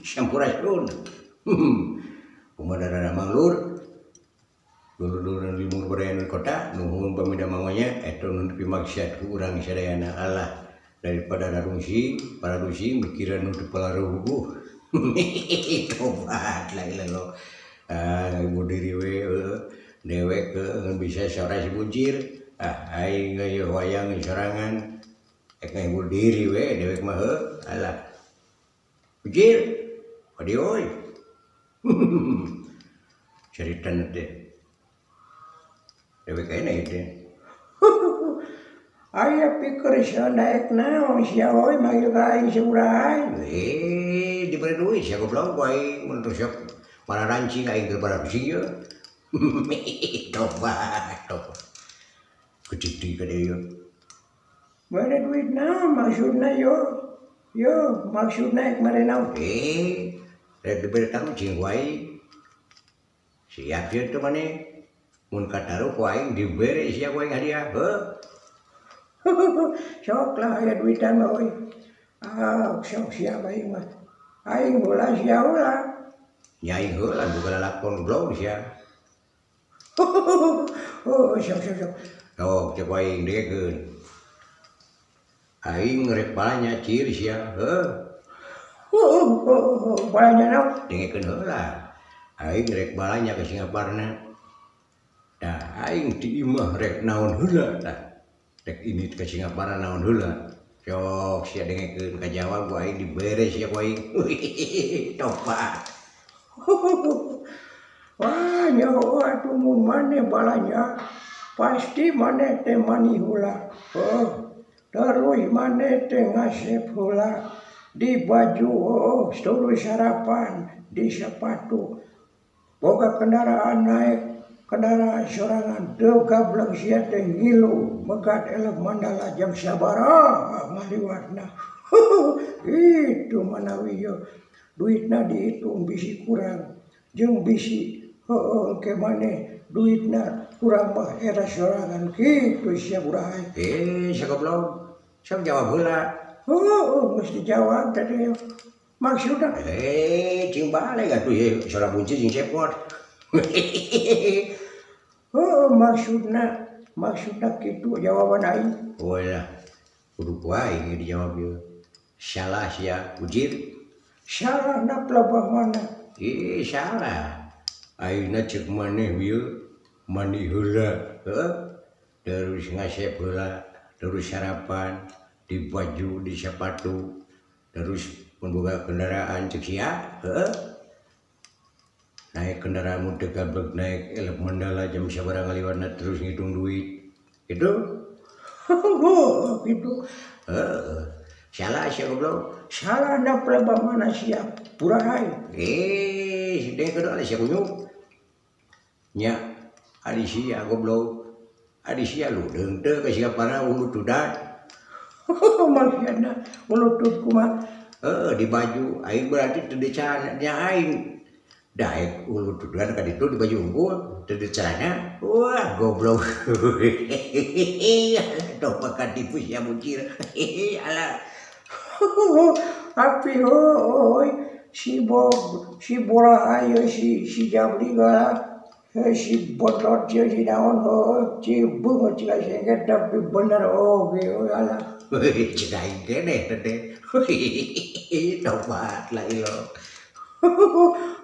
Sampurasun. Kumaha daramang lur? Dulur-dulur limur baraya di kota, nuhun pamida mamanya eta nu dipimaksad ku urang sadayana Allah daripada rarungsi, pararungsi mikiran nu teu palaruguh. Tobat la ilallah. Ah, ngahibur diri we heueuh. Dewek heueuh bisa sora si buncir. Ah, aing ge wayang sorangan. Rek ngahibur diri we dewek mah heuh. Alah. Buncir. Ka dieu euy. Caritana teh. Dewek ayeuna ieu teh. Aya pikir sia daek naon sia euy manggil ka aing si Burahay. Eh, diberi duit sia goblok ku aing mun teu sok pararancing aing keur parancing ieu. Tobat, tobat. Geutik deui ka dieu. Mere duit naon maksudna yo? Yo, maksudna ek mere naon? Eh, rek diberi tarucing ku aing. Siap ieu teh maneh. Mun kataruh ku aing dibere sia ku aing hadiah, heuh. Sok lah aya duitan mah euy. Ah, sok siap aing mah. Aing heula sia heula. Nya aing heula boga lalakon goblok sia. Oh, sok sok sok. Sok cek aing dengekeun. Aing rek balanya cir sia, heuh. Oh, oh, oh, balanya naon? Dengekeun heula. Aing rek balanya ka Singaparna. Tah aing ti imah rek naon heula tah. Rek ini ka Singaparna naon heula. Sok sia dengekeun kajawab ku aing dibere sia ku aing. Tobat. Wah, nyaho atuh mun maneh balanya pasti maneh teh mani heula. Oh, terus maneh teh ngasep heula di baju, oh, terus sarapan di sepatu. Boga kendaraan naik kendaraan sorangan teu gablek sia teh ngilu megat elek mandala jam sabaraha ngaliwatna. Itu manawi yo duitna dihitung bisi kurang jeung bisi heueuh ke maneh duitna kurang mah era sorangan kitu sia Burahay. Eh, sia goblok. Sok jawab heula. Heueuh geus dijawab tadi maksudna. Eh, cing balik atuh ye sora buncir jeung cepot. Heueuh maksudna maksudna kitu jawaban aing. Oh lah, kudu ku aing dijawab ieu. Salah sia, ujir. Salahna pelebah mana? Ih, salah. Ayeuna ceuk maneh ieu mandi heula, heuh. Terus ngasep heula, terus sarapan, di baju, di sepatu, terus mun boga kendaraan ceuk sia, heuh. Naik kendaraan mun teu gablek naik elep mandala jam sabaraha ngaliwatna terus ngitung duit. Kitu? Kitu. Heeh. Salah sia goblok. Salahna pelebah mana sia Burahay? Eh, dengekeun heula sia kunyuk. Nya ari sia goblok. Ari sia ludeung teu ka Singaparna ulutudan. Maksudna ulutut kumaha? Heuh, di baju aing berarti teu di celana nya aing. Daek ulutudan ka ditu di baju unggul teu di celana. Wah, goblok. Tobat katipu sia bucir. Alah. Tapi heueuh si Bob, si Burahay si si Jabri galak si botot si naon heueuh si beungeut cika sengket tapi bener oge euy alah. Cek aing keneh teh. Tobat la ilah.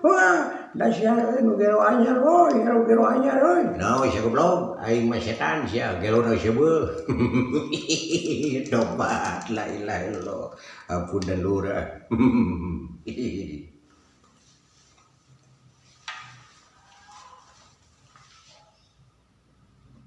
Wah, da sia nu gelo anyar euy, nu gelo anyar euy. Naon sia goblok, aing mah setan sia gelona seubeuh. Tobat la ilaha illallah. Ampun dan lurah.